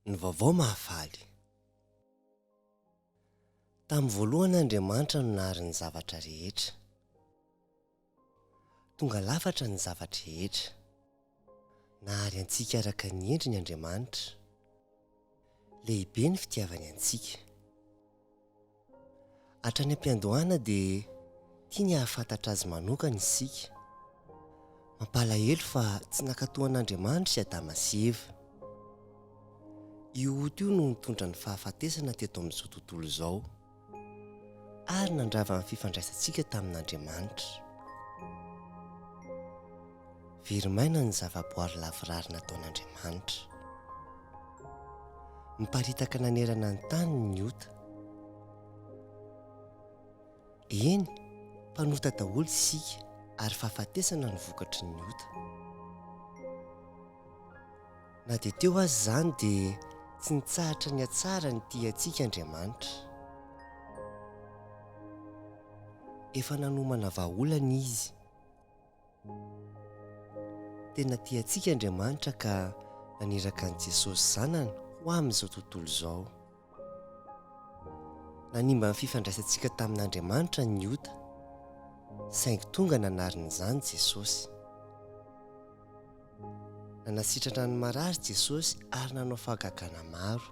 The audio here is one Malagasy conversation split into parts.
Ny vaovao mahafaly. Tamin'ny voalohany Andriamanitra no nahary ny zavatra rehetra. Tonga lafatra ny zava-drehetra. Nahary antsika araka ny endriny Andriamanitra. Lehibe ny fitiavany antsika. Hatrany am-piandohana dia tiany hahafantatra azy manokana isika. Mampalahelo fa tsy nankatò an'Andriamanitra i Adama sy Eva. Io ota io no nitondra ny fahafatesana teto amin'izao tontolo izao. ary nandrava ny fifandraisantsika tamin'Andriamanitra. Very maina ny zavaboary lavorary nataon'Andriamanitra. Niparitaka nanerana ny tany ny ota. Eny, mpanota daholo isika ary fahafatesana no vokatry ny ota. Na dia teo aza izany dia tsy nitsahatra nihatsara ny tia antsika Andriamanitra. Efa nanomana vahaolana Izy. Tena tia antsika Andriamanitra ka naniraka an'i Jesosy Zanany ho amin'izao tontolo izao. Nanimba ny fifandraisantsika tamin'Andriamanitra ny ota, saingy tonga nanarina izany Jesosy. Nanasitrana ny marary Jesosy ary nanao fahagagana maro.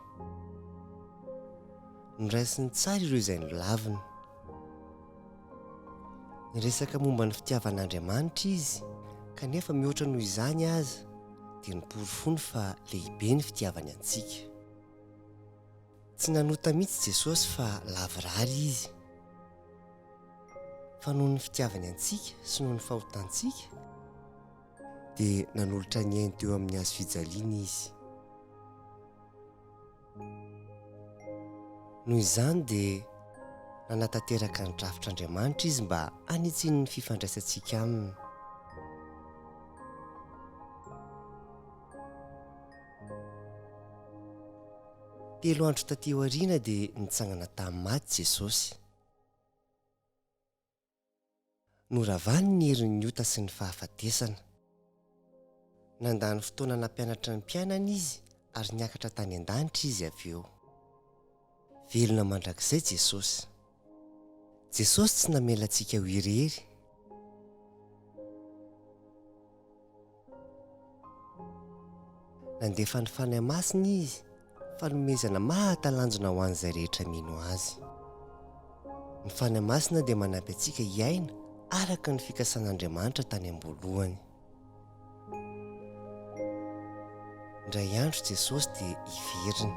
Noraisiny tsara ireo izay nolaviny. Niresaka momba ny fitiavan'Andriamanitra izy, kanefa mihoatra noho izany aza, dia noporofoiny fa lehibe ny fitiavany antsika. Tsy nanota mihitsy Jesosy fa lavorary izy. Fa noho ny fitiavany antsika sy noho ny fahotantsika, dia nanolotra ny ainy teo amin'ny hazo fijaliana izy. Noho izany dia nanatanteraka ny drafitr'Andriamanitra izy mba hanitsiany ny fifandraisantsika aminy. Telo andro taty aoriana dia nitsangana tamin'ny maty Jesosy. Noravany ny herin'ny ota sy ny fahafatesana. Nandany fotoana nampianatra ny mpianany izy ary niakatra tany an-danitra izy avy eo. Velona mandrakizay Jesosy. Jesosy tsy namela antsika ho irery. Nandefa ny Fanahy Masina Izy, fanomezana mahatalanjona ho an'izay rehetra mino Azy. Ny Fanahy Masina dia manampy antsika hiaina araka ny fikasan'Andriamanitra tany am-boalohany. Indray andro Jesosy dia hiverina.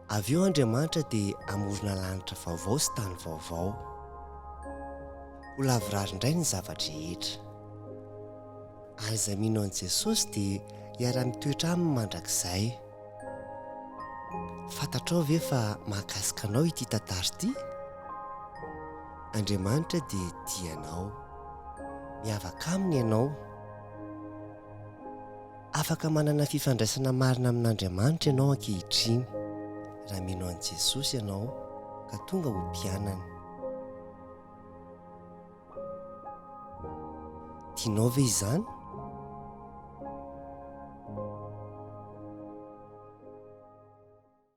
Avy eo Andriamanitra dia hamorona lanitra vaovao sy tany vaovao. Ho lavorary indray ny zava-drehetra. Ary izay mino an'i Jesosy dia hiara-mitoetra aminy mandrakizay. Fantatrao ve fa mahakasika anao ity tantara ity? Andriamanitra dia tia anao. Miavaka aminy ianao. Afaka manana fifandraisana marina amin'Andriamanitra ianao ankehitriny, raha mino an'i Jesosy ianao ka tonga ho mpianany. Tianao ve izany?